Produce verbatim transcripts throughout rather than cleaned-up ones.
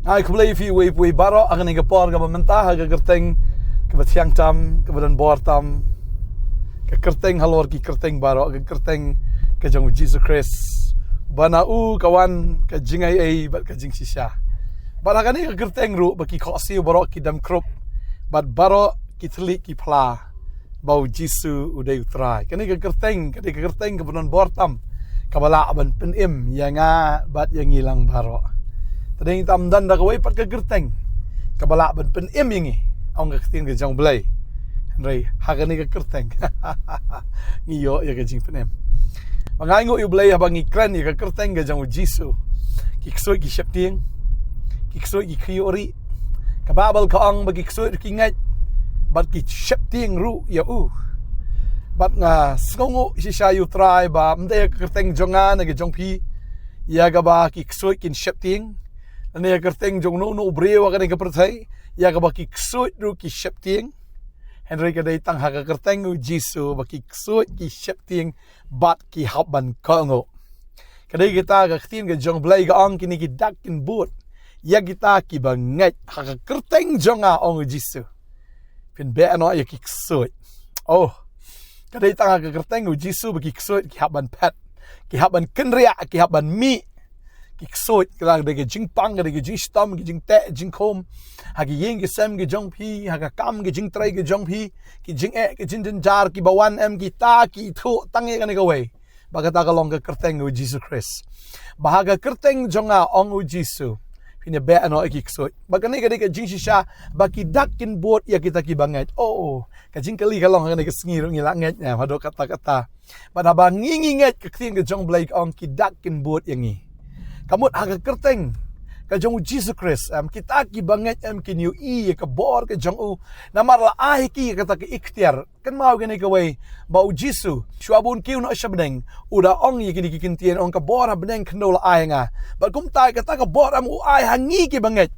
Ai khublei ïa phi uwei pa uwei baroh ha kane ka por kaba mynta ha ka kyrteng kaba thiang tam, kaba don bor tam, ka kyrteng halor ki kyrteng baroh, ka kyrteng ka jong u Jisu Khrist. Ba na u ka wan ka jingaiei bad ka jingshisha. Bad ha kane ka kyrteng ruh ba ki khohsiew baroh ki dem khrup bad baroh ki thylliej ki phla ba u Jisu u dei u Trai. Kane ka kyrteng, kane ka kyrteng kaba don bor tam, kaba lah ban pynim ïa nga bad ïa ngi lang baroh. Te dei tam don da kawei pat ka kyrteng kaba lah ban pynim ïa ngi, ong ka ktien ka jong u Blei. Hynrei ha kane ka kyrteng ngi ïoh ïa ka jingpynim. Ba nga ainguh ïa u Blei haba ngi kren ïa ka kyrteng ka jong u Jisu, ki ksuid ki sheptieng, ki ksuid ki khñiuh rieh. Ka Baibl ka ong ba ki ksuid ruh ki ngeit bad ki sheptieng ruh ïa u. Bad nga sngewnguh shisha ïa u Trai ba ym dei ha ka kyrteng jong nga ne ka jong phi ïa kaba ki ksuid kin sheptieng, ne ha ka kyrteng jong uno uno u briew ha kane ka pyrthei ïa kaba ki ksuid ruh ki sheptieng. Hynrei ka dei tang ha ka kyrteng u Jisu ba ki ksuid ki sheptieng bad ki hap ban kohnguh. Ka dei kata ka ktien ka jong u Blei ka ong, kine ki dak kin bud ïa kita kiba ngeit ha ka kyrteng jong nga, ong u Jisu. Phin beh noh ïa ki ksuid. Oh, ka dei tang ha ka kyrteng u Jisu ba ki ksuid ki hap ban phet, ki hap ban kynriah, ki hap ban mih. Ki ksuid, ka dei ka jingpang, ka dei ka jingshitom, ka jingteh jingkhum ha ki ïing ki sem ki jong phi, ha ka kam, ka jingtrei ka jong phi, ki jingeh, ka jingjynjar kiba wan, em kita ki ithuh tang ïa kane kawei ba kata ka long ka kyrteng u Jisu Khrist. Ba ha ka kyrteng jong nga, ong u Jisu, phin ïa beh noh ïa ki ksuid. Ba kane ka dei ka jingshisha ba ki dak kin bud ïa kita kiba ngeit. Oh, ka jingkylli ka long ha kane ka sngi ruh ngi la ngeit ne em haduh katta katta? Bad haba ngi ngi ngeit, ka ktien ka jong u Blei ka ong ki dak kin bud ïa ngi. Ka mut ha ka kyrteng ka jong u Jisu Khrist, em, kita kiba ngeit, em, kin ïohi ïa ka bor ka jong u. Namar la ai ha ki kata ka iktiar. Kynmaw kane kawei ba u Jisu, shuwa ba un kiew noh sha bneng, u da ong ïa kine ki ktien, ong, ka bor ha bneng khyndew la ai ha nga. Bad kumta kata ka bor, em, u ai ha ngi kiba ngeit.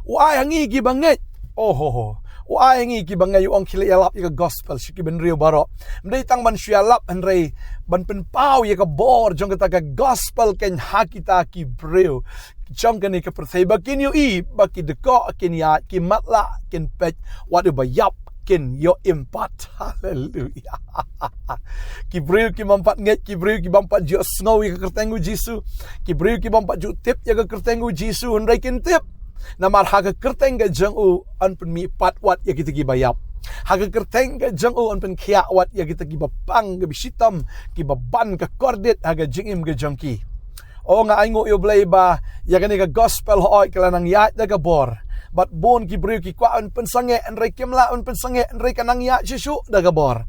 U ai ha ngi kiba ngeit. Oh ho ho. U ai ha ngi kiba ngeit, u ong khie leit ïalap ïa ka gospel sha ki bynriew baroh. Ym dei tang ban shu ïalap, hynrei ban pynpaw ïa ka bor jong kata ka gospel kein ha kita ki briew jong kane ka pyrthei ba kin ïohi, ba ki dkoh kin ïaid, ki matlah kin peit, wat uba ïap kin ïoh im pat. Haleluia. Ki briew ki bym pat ngeit, ki briew ki bym pat ju sngew ïa ka kyrteng u Jisu, ki briew ki bym pat ju tip ïa ka kyrteng u Jisu, hynrei kin tip. Namar ha ka kyrteng ka jong u yn pynmih pat wat ïa kita kiba ïap. Ha ka kyrteng ka jong u yn pynkhiah wat ïa kita kiba pang, kiba shitom, kiba ban ka kordit ha ka jingim ka jong ki. Oh, nga ainguh ïa u Blei ba ïa kane ka gospel hooid ka la nang ïaid da ka bor. Bad bun ki briew ki kwah ban pynsangeh, hynrei kim lah ban pynsangeh, hynrei ka nang ïaid shuh shuh da ka bor.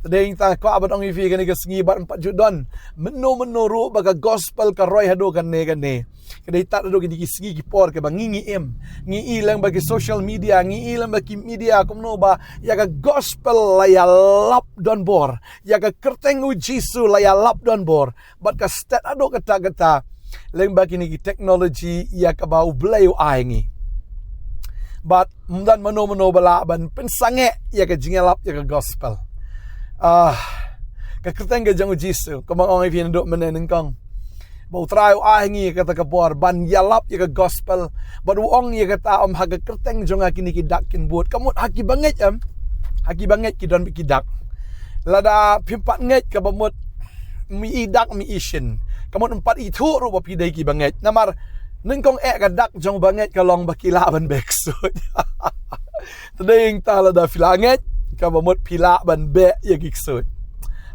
Te dei ngi tang kwah ban ong ïa phi kane ka sngi, bad ym pat ju don mynno mynno ruh ba ka gospel ka roi haduh kane kane. Ka dei tad haduh kine ki sngi ki por kaba ngi ngi im, ngi i lyngba ki social media, ngi i lyngba ki media kumno ba ïa ka gospel la ïalap don bor, ïa ka kyrteng u Jisu la ïalap don bor. Bad ka stet haduh katta katta lyngba kine ki technology ïa kaba u Blei u ai ngi. Bad ym don mynno mynno ba lah ban pynsangeh ïa ka jingïalap ïa ka gospel. Ah, ka kyrteng ka jong u Jisu, kumba nga ong ïa phi naduh mynne nyngkong, ba u Trai u ai ha ngi ïa kata ka bor ban ïalap ïa ka gospel. Bad u ong ïa kata, em, ha ka kyrteng jong nga kine ki dak kin bud. Ka mut ha kiba ngeit, em, ha kiba ngeit ki don bad ki dak. Lada phim pat ngeit, kaba mut mi i dak mi i shin. Ka mut ym pat ithuh ruh ba phi dei kiba ngeit. Namar nyngkong eh ka dak jong uba ngeit ka long ba ki lah ban beh ksuid. Te dei ngi tang lada phi la ngeit, kaba mut phi lah ban beh ïa ki ksuid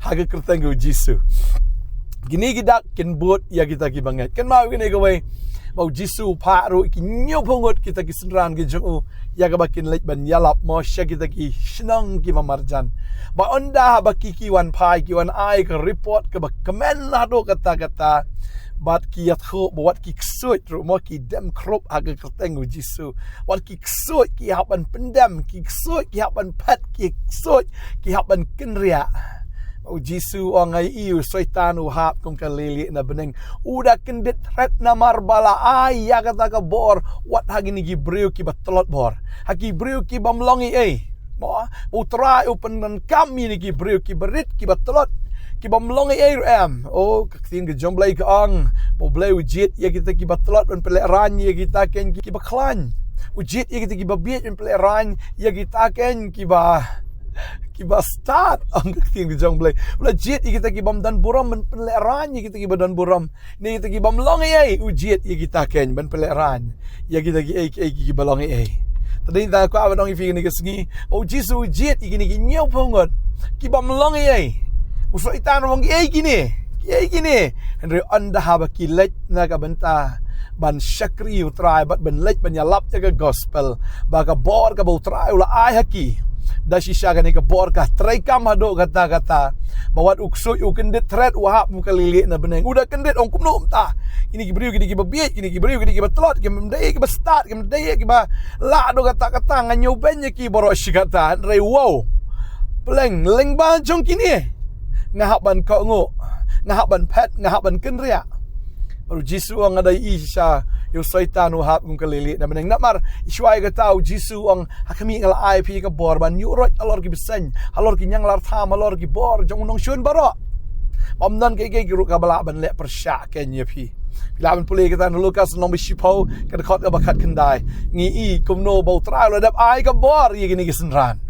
ha ka kyrteng u Jisu. Kine ki dak kin bud ïa kita kiba ngeit. Kynmaw ïa kane kawei, ba u Jisu u phah ruh ïa ki hynñiewphew ngut kita ki synran ki jong u, ïa kaba kin leit ban ïalap mo sha kita ki shnong kiba marjan. Ba ynda haba ki, ki wan phai, ki wan ai ka report kaba kmen haduh katta katta, bad ki ïathuh ba wat ki ksuid ruh mo ki dem khrup ha ka kyrteng u Jisu. Wat ki ksuid ki hap ban pyndem, ki ksuid ki hap ban phet, ki ksuid ki hap ban kynriah. U Jisu u ong, nga i u Soitan u hap kum ka lieh lieh na bneng. U da kyndit thret namar ba la ai ïa kata ka bor wat ha kine ki briew kiba tlot bor, ha ki briew ki bym long ei ei. Mo, u Trai u pyndonkam ïa kine ki briew kiba rit, kiba tlot, Ki bym long ei ei ruh em. O, ka ktien ka jong Blei ka ong ba U Blei u jied ïa kita kiba tlot ban pynlehrain ïa kita kein kiba khlaiñ. U jied ïa kita kiba bieit ban pynlehrain ïa kita kein kiba, kiba stad, ong ka ktien ka jong Blei. U la jied ïa kita ki bym don burom ban pynlehrain ïa kita kiba don burom. Ne kita ki bym long ei ei, u jied ïa kita kein ban pynlehrain ïa kita kiei kiei kiba long ei ei. Te dei tang kwah ban ong ïa phi kane ka sngi ba U Jisu u jied ïa kine ki hynñiewphew ngut ki bym long ei ei. U Soitan u ong, kiei kine, kiei kine. Hynrei ynda haba ki leit na ka bynta ban shakri ïa U Trai bad ban leit ban ïalap ïa ka gospel, ba ka bor kaba U Trai u la ai ha ki, da shisha kane ka bor ka treikam haduh katta katta, ba wat u ksuid u kyndit thret, u hap kum ka lili na bneng. U da kyndit, ong, kumno mynta? Kine ki briew kine kiba bieit, kine ki briew kine kiba tlot, kim dei kiba stad, kim dei kiba lah haduh katta katta, ngan ïoh beiñ ïa ki baroh shi katta. Hynrei wow, pleng lyngba jong kine nga hap ban kohnguh, nga hap ban phet, nga hap ban kynriah. Bad U Jisu u ong, nga da ïohi shisha ïa u Soitan u hap kum ka lili na bneng. Namar shuwa ïa kata U Jisu u ong, ha khmih nga la ai phi ka bor ban ïuhroit halor ki bseiñ, halor ki ñianglartham, halor ki bor jong u nongshun baroh. Bym don kiei kiei ruh kaba lah ban leh pyrshah kein ïa phi. Phi lah ban pule kata na Lukas lynnong ba shiphew, ka dkhot kaba khatkhyndai. Ngi i kumno ba U Trai u la dep ai ka bor ïa kine ki synran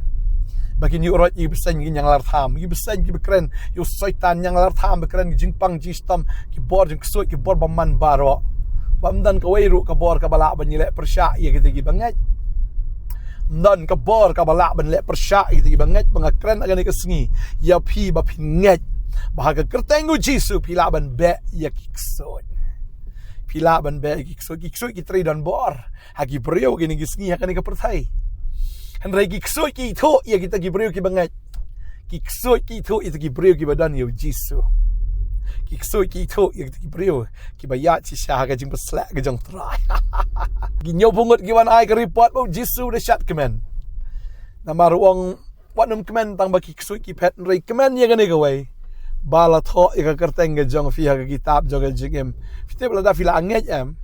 ba kin ïuhroit ïa ki bseiñ ki ñianglartham, ïa ki bseiñ kiba kren ïa u Soitan, ñianglartham, ba kren ki jingpang jingshitom, ki bor jingksuid, ki bor bymman baroh. Bym don kawei ruh ka bor kaba lah ban ïaleh pyrshah ïa kita kiba ngeit. Ym don ka bor kaba lah ban leh pyrshah ïa kita kiba ngeit. Ba nga kren ha kane ka sngi ïa phi ba phin ngeit ba ha ka kyrteng U Jisu phi lah ban beh ïa ki ksuid. Phi lah ban beh ïa ki ksuid. Ki ksuid ki trei don bor ha ki briew kine ki sngi ha kane ka pyrthei. Hynrei ki ksuid ki ithuh ïa kita ki briew kiba ngeit. Ki ksuid ki ithuh ïa kita ki briew kiba don ïa U Jisu. Ki ksuid ki ithuh ïa kita ki briew kiba ïaid shisha ha ka jingpynshlur ka jong U Trai. Ki hynñiewphew ngut ki wan ai ka report ba U Jisu u da shad kmen. Namar u ong, wat nym kmen tang ba ki ksuid ki phet, hynrei kmen ïa kane kawei, ba la thoh ïa ka kyrteng ka jong phi ha ka kitab jong ka jingim. Phi tip lada phi la ngeit em,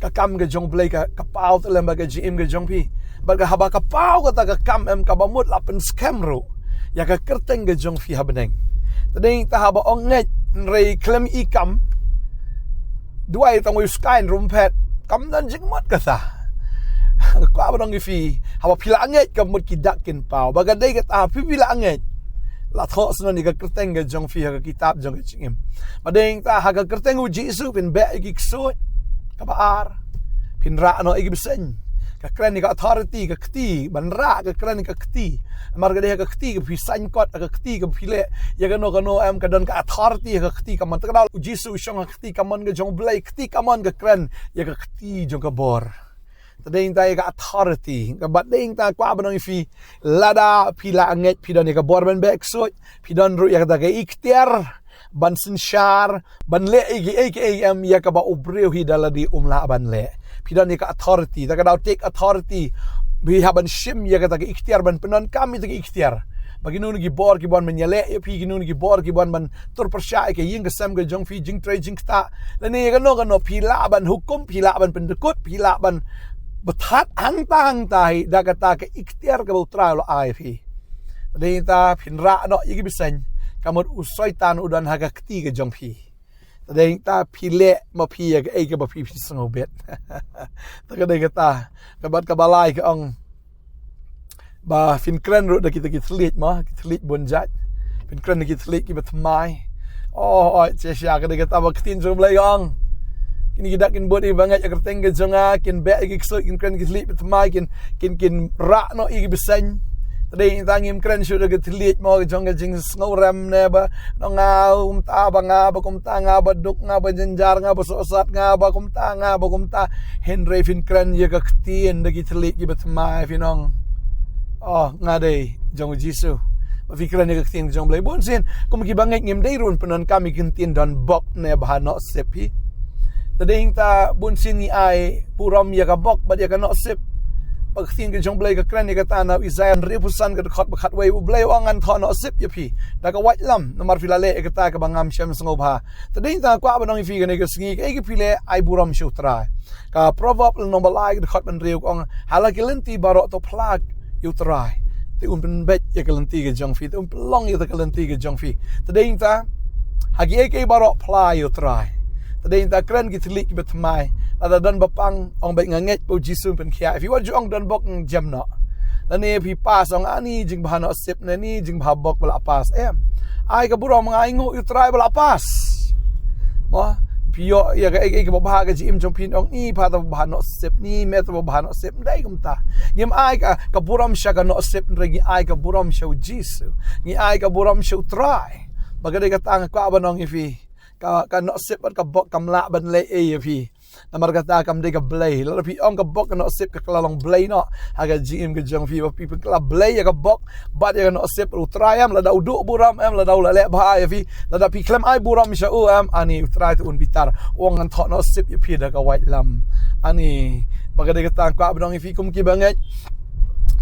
ka kam ka jong U Blei ka, ka paw te lem bad ka jingim ka jong phi. Bad ka haba ka paw kata ka kam em, kaba mut la pynskhem ruh ïa ka kyrteng ka jong phi ha bneng. Te dei ta haba ong ngeit hynrei khlem i kam, duwai tang wei u skaiñ ruh ym phet, kam don jingmut kata. Nga kwah ban ong ïa phi, haba phi la ngeit ka mut ki dak kin paw. Ba ka dei kata, phi, phi la ngeit, la thoh shen ïa ka kyrteng ka jong phi ha ka kitab jong ka jingim. Ba dei ta ha ka kyrteng U Jisu phin beh ïa ki ksuid. Kaba ar, phin rah noh ïa ki bseiñ. Ka kren ïa ka authority, ka kti, ban rah, ka kren ïa ka kti. Namar ka dei ha ka kti kaba phi saiñ kot, ha ka kti kaba phi leh ïa kano kano em, ka don ka authority ha ka kti kamon. Te ka daw U Jisu u shong ha ka kti kamon ka jong U Blei, kti kamon, ka kren ïa ka kti jong ka bor. Te dei ta ïa ka authority, kaba dei ta kwah ban ong ïa phi, lada phi la ngeit phi don ïa ka bor ban beh ksuid, phi don ruh ïa kata ka iktiar ban synshar, ban leh ïa kiei kiei em ïa kaba u briew hi da lade um lah ban leh. Phi don ïa ka authority, ta ka daw take authority. Phi hap ban shim ïa kata ka iktiar ban pyndonkam ïa kata ka iktiar. Ba kino kino ki bor kiba wan ban ïaleh ïa phi, kino kino ki bor kiba wan ban tur pyrshah ïa ka ïing ka sem ka jong phi, jingtrei jingktah, lane ïa kano kano, phi lah ban hukum, phi lah ban pyndykut, phi lah ban bthat hangta hangta hi da kata ka iktiar kaba U Trai u la ai ïa phi. Te dei ta phin rah noh ïa ki bseiñ, ka mut u Soitan u don ha ka kti ka jong phi. Te dei ta phi leh ma phi ïa kaei kaba phi, phi sngewbit. Te ka dei kata, ka bad kaba lai ka ong ba phin kren ruh da kita ki thylliej mo, ki thylliej bun jait. Phin kren da ki thylliej kiba thymmai. Oh, oi, shisha ka dei kata ba ka ktien jong U Blei ka ong, kine ki dak kin bud ïa kiba ngeit ha ka kyrteng ka jong nga, kin beh ïa ki ksuid, kin kren ki thylliej ba thymmai, kin, kin, kin rah noh ïa ki bseiñ. Te dei ta ngim kren shuh da ki thylliej mo ka jong ka jingsngewrem ne ba, no, nga kumta ba, nga ba kumta, nga ba duk, nga ba jynjar, nga ba sohsat, nga ba kumta, nga ba kumta. Hynrei phin kren ïa ka ktien da ki thylliej kiba thymmai, phin ong, oh, nga dei jong U Jisu. Ba phi kren ïa ka ktien jong U Blei. Bun sien kum kiba ngeit ngim dei ruh ban pyndonkam ïa ka ktien donbok ne ba ha nohsip hi. Te dei ta bun sien ngi ai burom ïa ka bok bad ïa ka nohsip. Ba ka ktien ka jong U Blei ka kren ïa kata na Isaïah hynriewphew san ka dkhot ba khatwei, U Blei u ong, ngan thoh nohsip ïa phi da ka waitlam, namar phi la leh ïa kata kaba ngam shem sngewbha. Te dei ta kwah ban ong ïa phi kane ka sngi, kaei ka phi leh ai burom sha U Trai. Ka Proverb lynnong ba lai ka dkhot ba hynriew ka ong, ha la ki lynti baroh to phla ïa U Trai, Te un pynbeit ïa ka lynti ka jong phi, te un pynlong ïa ka lynti ka jong phi. Te dei ta ha kiei kiei baroh phla ïa u Trai. Te dei ta kren ki thylliej kiba thymmai. Lada don ba pang, ong beit nga ngeit ba u Jisu un pynkhiah. Phi wat ju ong don bok, jem noh. Lane phi pass, ong ani jingbha noh sip, ne ni jingbha bok ba la pass. Em. Ai ka burom, nga ainguh ïa u Trai ba la pass. Mo, phi ïoh ïa ka, ïa ka, ïa ka ba bha ka jingim jong phi, ong ni pha ta ba bha noh sip, ni me ta ba bha noh sip, dei kumta. Ngim ai ka, ka burom sha ka noh sip, hynrei ngi ai ka burom sha u Jisu. Ngi ai ka burom sha u Trai. Ba ka dei kata nga kwah ban ong ïa phi. Ka, ka noh sip bad ka bok kam lah ban leh ei ïa phi. Namar kata kam dei ka blei. Lada phi ong ka bok ka noh sip, ka la long blei noh ha ka jingim ka jong phi, ba phi pynkylla blei ïa ka bok bad ïa ka noh sip. U Trai em, lada u duh burom em, lada u la leh bha ïa phi, lada phi khlem ai burom sha u em, ani u Trai te un bitar, u ong ngan thoh noh sip ïa phi da ka waitlam. Ani, ba ka dei kata nga kwah ban ong ïa phi kum kiba ngeit.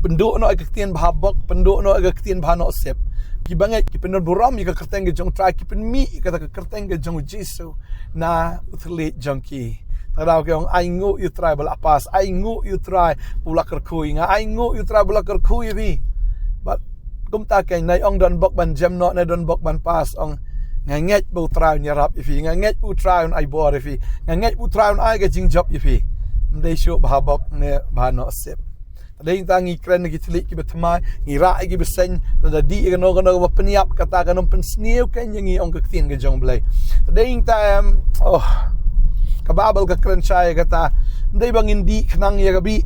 Pynduh noh ïa ka ktien bha bok, pynduh noh ïa ka ktien bha noh sip. Kiba ngeit ki pyndon burom ïa ka kyrteng ka jong u Trai, ki pynmih ïa kata ka kyrteng ka jong u Jisu na u thylliej jong ki. Te ka daw ki ong ainguh ïa u Trai ba la pass, ainguh ïa u Trai ba la kyrkhu ïa nga, ainguh ïa u Trai ba la kyrkhu ïa phi. Bad kumta keiñ, nai ong don bok ban jem noh, nai don bok ban pass, ong nga ngeit ba u Trai un ïarap ïa phi, nga ngeit ba u Trai un ai bor ïa phi, nga ngeit ba u Trai un ai ka jingjop ïa phi. Ym dei shuh bha bok ne bha noh sip. Te dei ta ngi kren na ki thylliej kiba thymmai, ngi rah ïa kiba seng, lada dih ïa kano kano kaba pynïap, kata kan ym pynsniew keiñ ïa ngi, ong ka ktien ka jong u Blei. Te dei ta em, oh, ka Baibl ka kren shai kata. Ym dei ba ngin dih khnang ïa ka bih,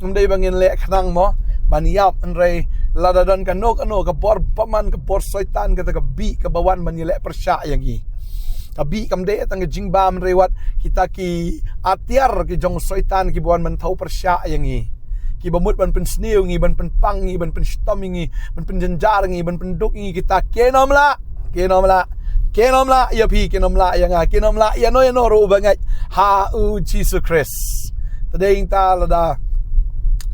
ym dei ba ngin leh khnang mo ban ïap, hynrei lada don kano kano ka bor bymman, ka bor Soitan, kata ka bih kaba wan ban ïaleh pyrshah ïa ngi. Ka bih kam dei tang ka jingbam, hynrei wat kita ki atiar ki jong Soitan kiba wan ban thaw pyrshah ïa ngi, kiba mut ban pynsniew ngi, ban pynpang ngi, ban pynshitom ïa ngi, ban pynjynjar ngi, ban pynduk ngi, kita kin ym lah, kin ym lah, kin ym lah ïa phi, kin ym lah ïa nga, kin ym lah ïa no ïa no ruh uba ngeit ha u Jisu Khrist. Te dei ta lada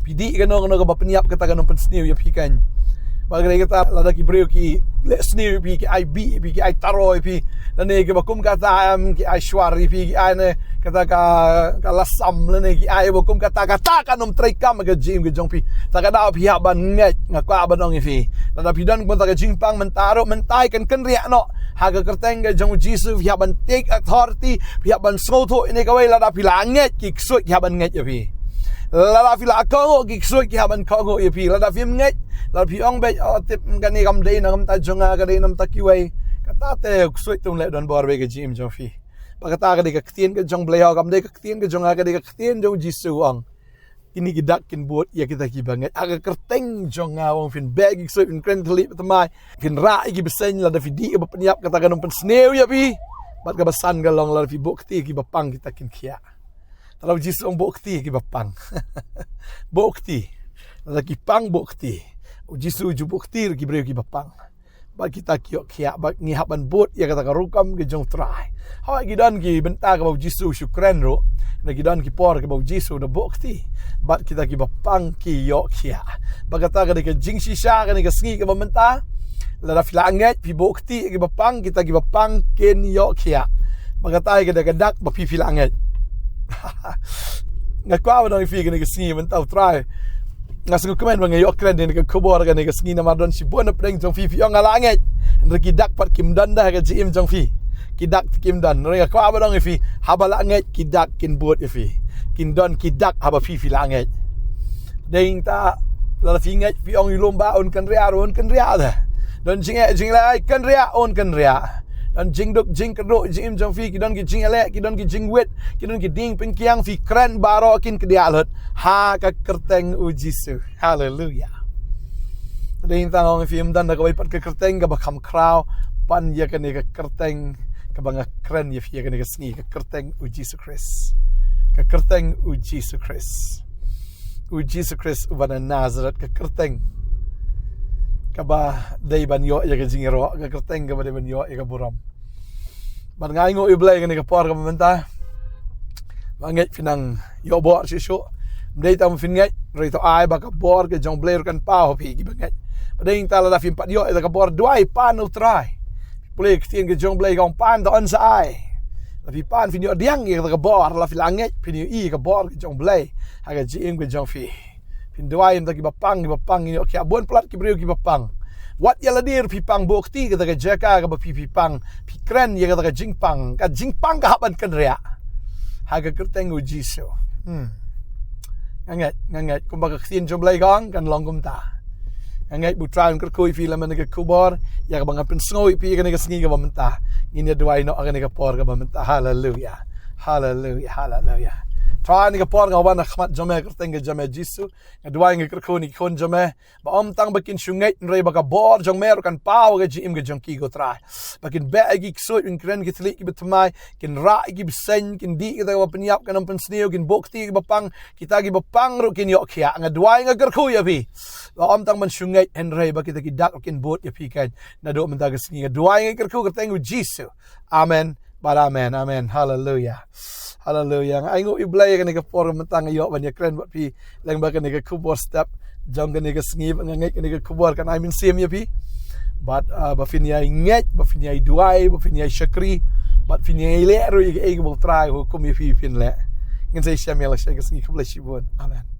phi dih kano kano kaba pynïap, kata kan ym pynsniew ïa phi keiñ. Ba ka dei kata lada ki briew ki leh sniew ïa phi, ki ai bih ïa phi, ki ai taro ïa phi, lane kiba kum kata em, ki ai shwar ïa phi, ki ai ne kata ka, ka lasam, lane ki ai ba kum kata, kata kan ym treikam ha ka jingim ka jong phi. Te ka daw phi hap ban ngeit, nga kwah ban ong ïa phi. Lada phi don kumta ka jingpang mynta ruh, mynta kan kynriah noh ha ka kyrteng ka jong u Jisu. Phi hap ban take authority, phi hap ban sngewthuh ïa kane kawei, lada phi la ngeit ki ksuid ki hap ban ngeit ïa phi. Lada phi la kohnguh ki ksuid ki hap ban kohnguh ïa phi. Lada phim ngeit, lada phi ong beit, oh, tip kane kam dei na ka bynta jong nga, ka dei na ka bynta kiwei, kata te u ksuid te un leh donbor beit ha ka jingim jong phi. Ba kata ka dei ka ktien ka jong u Blei, kam dei ka ktien ka jong nga, ka dei ka ktien jong u Jisu, u ong kine ki dak kin bud ïa kita kiba ngeit. Ha ka kyrteng jong nga, u ong phin beh ïa ki ksuid, phin kren thylliej ba thymmai, phin rah ïa kiba seng, lada phi dih kaba pynïap, kata kan ym pynsniew ïa phi. Bad kaba san ka long, lada phi buh kti ïa kiba pang, kita kin khiah. Te u Jisu u ong buh kti ïa kiba pang. Buh kti. Lada ki pang buh kti. U Jisu u ju buh kti ruh ki briew kiba pang. Bad kita ki ïoh khiah, bad ngi hap ban bud ïa kata ka rukom ka jong u Trai. Hooid, ki don ki bynta kaba u Jisu u shu kren ruh, ne ki don ki por kaba u Jisu u da buh kti. Bad kita kiba pang ki ïoh khiah. Bad kata ka dei ka jingshisha kane ka sngi kaba mynta. Lada phi la ngeit, phi buh kti ïa kiba pang, kita kiba pang kin ïoh khiah. Bad kata ka dei ka dak ba phi, phi la ngeit. Nga kwah ban ong ïa phi kane ka sngi mynta, u Trai, nga sngewkmen ba nga ïoh kren ïa kane ka khubor kane ka sngi, namar don shibun na pdeng jong phi phi ong nga la ngeit, hynrei ki dak pat kim don da ha ka jingim jong phi. Ki dak te kim don, hynrei nga kwah ban ong ïa phi, haba la ngeit ki dak kin bud ïa phi. Kin don ki dak haba phi, phi la ngeit. Dei ta lada phi ngeit, phi ong ïa u loom ba un kynriah ruh un kynriah de. Don jingeh jingleh, kynriah un kynriah. Don jingduk jingkyrduh jingim jong phi, ki don ki jingeh leh, ki don ki jingwit, ki don ki dieng pynkiang, phi kren baroh kin kdiah lut ha ka kyrteng u Jisu. Haleluya. Te dei tang ong ïa phi, ym don da kawei pat ka kyrteng kaba kham khraw ban ïa kane ka kyrteng kaba nga kren ïa phi ïa kane ka sngi, ka kyrteng u Jisu Khrist. Ka kyrteng u Jisu Khrist. U Jisu Khrist uba na Nazareth, ka kyrteng kaba dei ban ïoh ïa ka jingïaroh, ka kyrteng kaba dei ban ïoh ïa ka burom. Bad nga ainguh ïa u Blei kane ka por kaba mynta. Nga ngeit phi nang ïoh bor shuh shuh. Ym dei tang phin ngeit, hynrei to ai ba ka bor ka jong u Blei ruh kan paw ha phi kiba ngeit. Bad dei ta lada phim pat ïoh ïa ka bor, duwai, pan u Trai. Pule ka ktien ka jong u Blei ka ong pan, to yn sa ai. Lada phi pan phin ïoh pdiang ïa ka bor, lada phi la ngeit phin ïohi ïa ka bor ka jong u Blei ha ka jingim ka jong phi. Phin duwai ïa kita kiba pang, kiba pang ngin ïoh khiah. Bun palat ki briew kiba pang. Wat ïa lade ruh phi pang, buh kti kata ka jaka kaba phi, phi pang. Phi kren ïa kata ka jingpang. Ka jingpang ka hap ban kynriah ha ka kyrteng u Jisu. Hmm. Nga ngeit, nga ngeit kumba ka ktien jong U Blei ka ong kan long kumta. Nga ngeit ba U Trai un kyrkhu ïa phi lem bad kane ka khubor, ïa kaba ngan pynsngew ïa phi ha kane ka sngi kaba mynta. Ngin ïa duwai noh ha kane ka por kaba mynta. Haleluya. Haleluya. Haleluya. Trai, ha kane ka por nga wan ha khmat jong me ha ka kyrteng ka jong me Jisu. Nga duwai, nga kyrkhu ïa kine ki khun jong me ba ym tang ba kin shu ngeit hynrei ba ka bor jong me ruh kan paw ha ka jingim ka jong ki, ko Trai. Ba kin beh ïa ki ksuid, kin kren ïa ki thylliej kiba thymmai, kin rah ïa ki bseiñ, kin dih ïa kita kiba pynïap, kan ym pynsniew, kin buh kti ïa kiba pang, kita kiba pang ruh kin ïoh khiah. Nga duwai, nga kyrkhu ïa phi ba ym tang ban shu ngeit hynrei ba kita ki dak ruh kin bud ïa phi kan. Naduh mynta ka sngi nga duwai, nga kyrkhu ha ka kyrteng u Jisu. Amen. Bad amen, amen. Haleluya. Haleluya. Nga ainguh ïa U Blei ha kane ka por mynta nga ïoh ban ïakren bad phi lyngba kane ka khubor step jong kane ka sngi, bad nga ngeit kane ka khubor kan ai mynsiem ïa phi. Bad, ah, ba phin ïai ngeit, ba phin ïai duwai, ba phin ïai shakri, bad phin ïai leh ruh ïa kaei kaba U Trai u hukum ïa phi phin leh. Ngin sa ïashem ïa la shisha ka sngi. Khublei shibun. Amen.